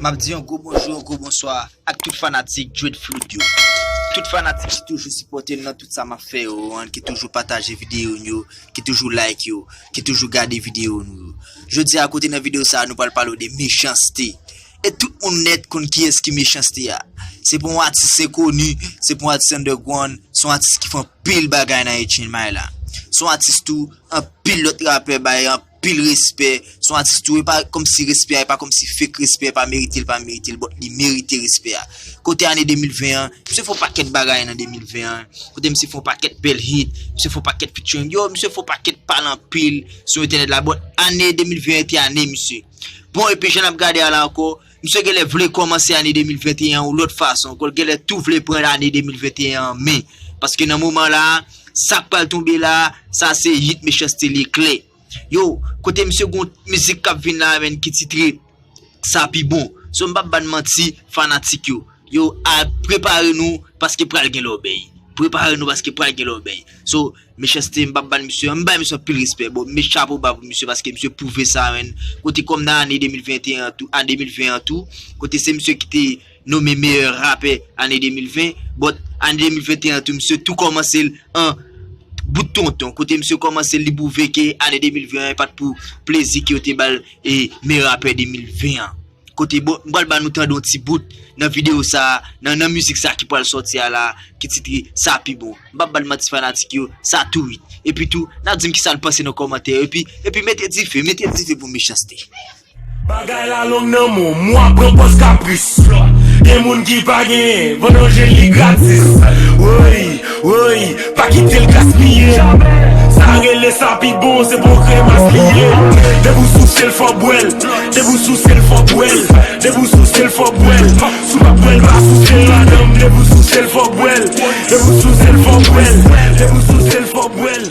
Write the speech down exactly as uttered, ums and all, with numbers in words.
M ap di yon gwo bonjou, yon gwo bonswa ak tout fanatik Dread Flood yo. Tout fanatik ki toujou sipòte m nan tout sa m ap fè yo, an, ki toujou pataje videyo n yo, ki toujou like yo, ki toujou gade videyo nou yo. Jodi a, kote nan videyo sa a, nou pral pale w de Mechans T. E tout moun nèt konn kiyès ki Mechans T a. Se pa yon atis enkoni, se pa yon atis underground, se yon atis ki fè anpil bagay nan H N M I la. Se yon atis tou, anpil lòt rapè bay anpil respè. Se yon atis tou, e pa kòmsi respè a, e pa kòmsi fake respè, pa merite l, pa merite l, but li merite respè a. Kote ane de mil ven an, misye fè yon pakèt bagay nan de mil ven an. Kote misye fè yon pakèt bèl hit, misye fè yon pakèt featuring. Yo, misye fè yon pakèt pale anpil sou entènèt la, but ane de mil ven an te ane misye. Bon, epi jan n ap gade a la ankò, misye genlè vle kòmanse ane de mil venteyen an yon lòt fason. Ankò, l genlè tou vle pran ane de mil venteyen an an men. Paske nan moman la, sa k pral tonbe la, sa se hit Mechans T li klè. Yo, kote misye gon mizik k ap vin la, menn, ki titre Sa Pi Bon. So, m p ap ba n manti, fanatik yo. Yo, a, prepare nou, paske pral gen lòbèy. Prepare nou, paske pral gen lòbèy. So, Mechans T, m p ap ba n misye, m bay misye anpil respè. Bon, m met chapo ba pou misye, paske misye pwouve sa, menn. Kote kòm nan ane de mil venteyen an tou, an de mil ven an tou, kote se misye ki te nonmen meyè rapè ane de mil ven, but ane de mil venteyen an tou, misye tou kòmanse l an bout tonton. Kote misye kòmanse l, li pwouve ke ane de mil ven an, e pa t pou plezi ke yo te ba l, e, meyè rapè de mil ven an. Kote, bon, m pral ba nou tande yon ti bout nan videyo sa a, nan, nan mizik sa a ki pral sòti a la, ki titre Sa Pi Bon. M p ap ba n manti, fanatik yo, sa tou hit. Epi tou, n a di m kisa n panse nan kòmantè yo, epi, epi mete dife, mete dife pou Mechans T. Bagay la long nan men w, m ap pran pòz kapris. Gen moun ki pa genyen, vann Angelik gratis. Woy, woy, pa kite l gaspiye. Sa rele Sa Pi Bon, se bon kremas li ye. Depi w souse l fò bwè l, depi w souse l fò bwè l, depi w souse l fò bwè l. Si w pa bwè l, pa souse l, madanm, depi w souse l fò bwè l, depi w souse l fò bwè l, depi w souse l fò bwè l.